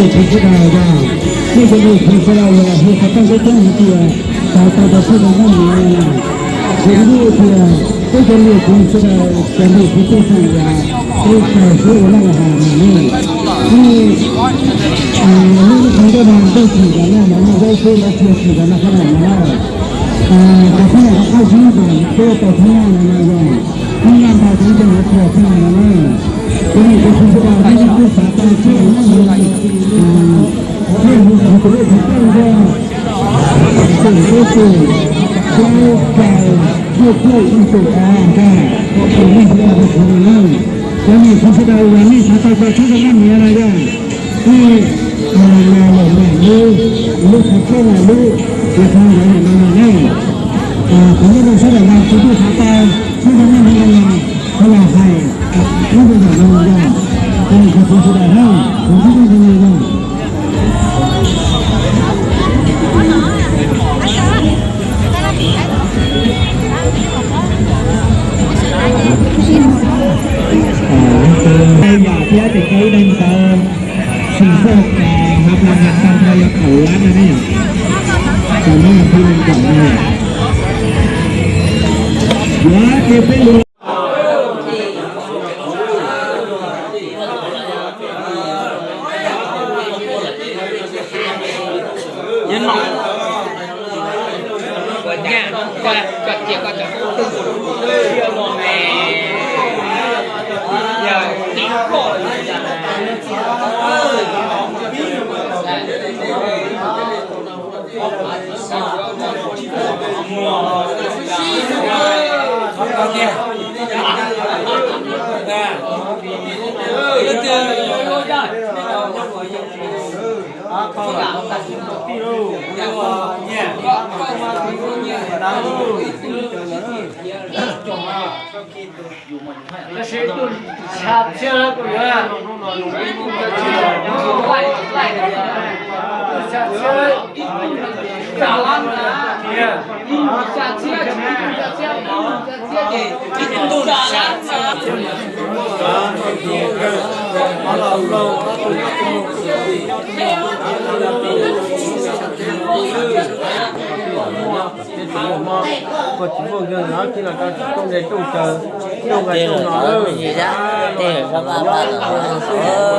Tsis sawv daws yog nej cov lus tsis sawv daws yog hu qhov rooj coob coob hais tias xav tau rau txhua tus moj nyiaj na. Ces lub tias peb cov lus tsis sawv daws cov lus tsis txawj xeem yog peb xav xwb ua laj ua haus na ne. Ib, lub lub qhov ncauj no ntuj tsim kom noj mov noj zaub xwb, lawv tsis tsim kom noj qab noj mov na. Cov phooj ywg qab zib ntawm peb tau thib no no yog peb noj ntau cov ntseeg hauv qhua peb no no na. Cov niam cov txiv sawv daws nej leej twg xav tau txhua tus moj nyiaj, nej hu xov tooj rau tus lej tsis tau nrog tus peb tus plaub rau cuaj cuaj ib tus av ntag, tus nej sawv daws tus no na. Cov niam txiv sawv daws yog nej xav tau rau txhua tus moj nyiaj no yog nej los los lawm lub, lub qhov rooj los lub, los txog ntawd no no ne. Kuv nyob rau sab nram no kuv twb xav tau txhua tus moj nyiaj no, qhov los hais ib tus ntawm no yog, kuv niam kuv txiv sawv daws na, kuv nyob rau no yog. Yom, thiab ces koj ib leeg ntawd sim xoj hav plas nas tag nrho yog kaum lab no ne. Tau muab yog peb leej kaum no. Yuav tias peb lus Koj tsis muaj nkeeg no cia li los rau tsis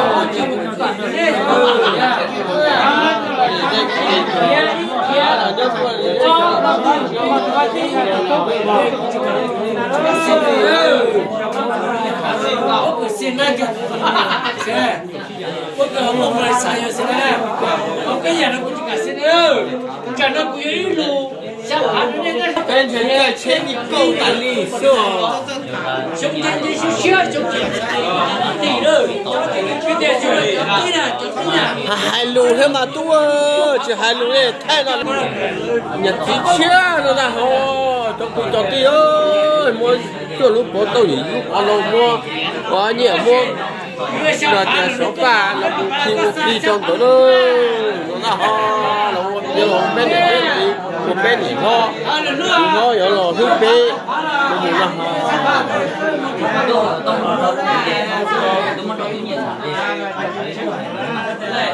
rooj nqe rooj chaw, rooj nqe rooj no. Tej los rau pab tus no, qab qis los rau pab tus no thiab. Tag seb, tag seb kom pom tau hauv. Peb ntshe caij tsheb nij kauj tas li xwb os. Hais hais lus thiab mas tub, tsis hais lus li thaij no. Niam txiv tshiab no na ho, cov kwv cov tij, muab cuaj lub pov tauj yim lub qhov laus, muab ua nyiaj, muab no tias xov paj los mus khi ua plig rau nkawd na. No na ho los ua peb niam peb txiv, ua peb niam hlob, txiv hlob yuav los hlub peb, no na ho.